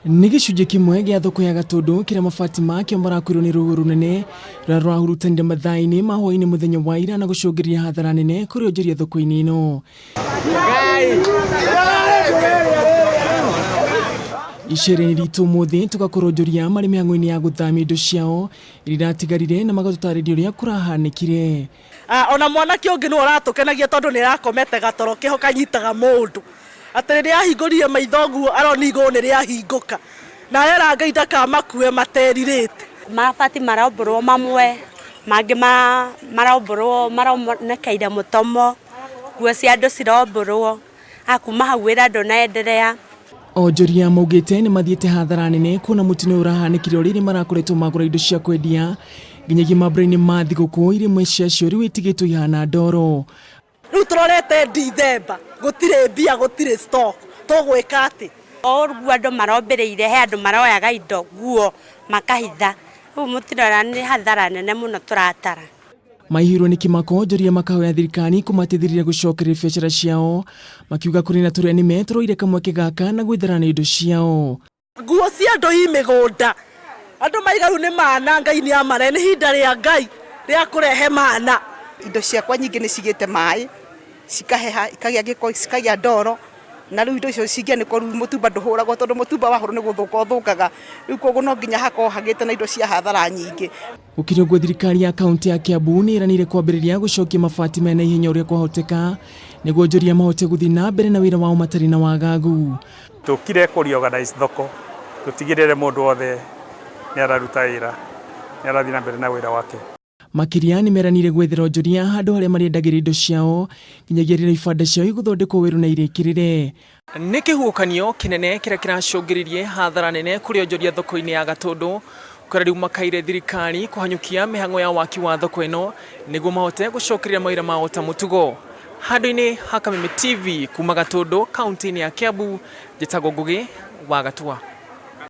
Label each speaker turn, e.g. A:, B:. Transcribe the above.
A: Nĩ gĩcunjĩ kĩmwe gĩa thoko ya Gatũndũ kĩrĩa mabati makĩo marakuirwo nĩ rũhuho rũnene rũrĩa rũrahurutanire mathaa-inĩ ma hwaĩ-inĩ mũthenya wa ira na gũcũngĩrĩria hathara nene kũrĩ onjoria thoko-inĩ ĩno. Icera-inĩ ritũ ũmũthĩ tũgakorwo onjoria marĩ mĩhang'o-inĩ ya gũthamia indo ciao iria iratigarire na magatũtarĩria ũrĩa kũrahanĩkire.
B: Ona mwanake ũngĩ nĩwe ũratũkenagia tondũ nĩ arakomete gatoro keho kanyitaga mũndũ. Atĩ rĩrĩa ahingũrire maitho ũguo arona igũrũ nĩ rĩahingũka. Na arera Ngai ndakamakue materirĩte.
C: Mabati maraumbũrwo mamwe, mangĩ maraumbũrwo maronekeire mũtomo, nguo cia andũ cirombũrwo, kuma hau wĩra ndũnaenderea.
A: Onjoria maugĩte nĩ mathiĩte hathara nene kuona mũtino ũyũ ũrahanĩkire o rĩrĩ marakoretwo magũra indo cia kwendia nginyagia mambura-inĩ ma thigũkũ iria imwe ciacio rĩu itigĩtwo ihana ndoro.
B: Rĩu tũrorete Ndithemba gũtirĩ mbia gũtirĩ stock tũgwĩka atĩ?
C: O ũguo andũ marombĩrĩire he andũ maroyaga indo nguo makahitha, rĩu mũtirora nĩ hathara nene mũno tũratara.
A: Maihũirwo nĩ kĩmako onjoria makahoya thirikari kũmateithĩrĩria gũcokereria biacara ciao makiuga kũrĩ na tũrĩa nĩme tũroire kamweke gaka na gwĩthara na indo ciao.
B: Nguo cia andũ i mĩgũnda, andũ maiga rĩu nĩ mana Ngai nĩ amare, nĩ ihinda rĩa Ngai rĩa kũrehe mana.
D: Indo ciakwa nyingĩ nĩ cigĩte maĩ, cikaheha, ikagĩa gĩko, cikagĩa ndoro, na rĩu indo icio cingĩanĩkwo rĩu mũtumba ndũhũragwo tondũ mũtumba wahũrwo nĩ gũthũka ũthũkaga, rĩu koguo no nginya hakorwo hagĩte na indo cia hathara nyingĩ.
A: Gũkĩrĩ ũguo thirikari ya kaunti ya Kiambu nĩ ĩranĩire kwambĩrĩria gũcokia mabati maya na ihenya ũrĩa kwahoteka nĩguo onjoria mahote gũthiĩ na mbere na wĩra wao matarĩ na wagagu.
E: Tũkire kũ reorganize thoko tũtigĩrĩre mũndũ wothe nĩ araruta wĩra, nĩ arathiĩ na mbere na wĩra wake.
A: Makĩria nĩ meranĩire gwethera onjoria handũ harĩa marĩendagĩria indo ciao nginyagia rĩrĩa ibanda ciao igũthondekwo werũ na irĩkĩrĩre. Nĩ kĩhuhũkanio kĩnene kĩrĩa kĩracũngĩrĩirie hathara nene kũrĩ onjoria thoko-inĩ ya Gatũndũ, kũrĩa rĩu makaire thirikari kũhanyũkia mĩhang'o ya waki wa thoko ĩno nĩguo mahote gũcokereria mawĩra mao ta mũtugo. Handũ-inĩ ha Kameme TV kuma Gatũndũ, kaunti-inĩ ya Kiambu, njĩtagwo Ngũgĩ wa Gatua.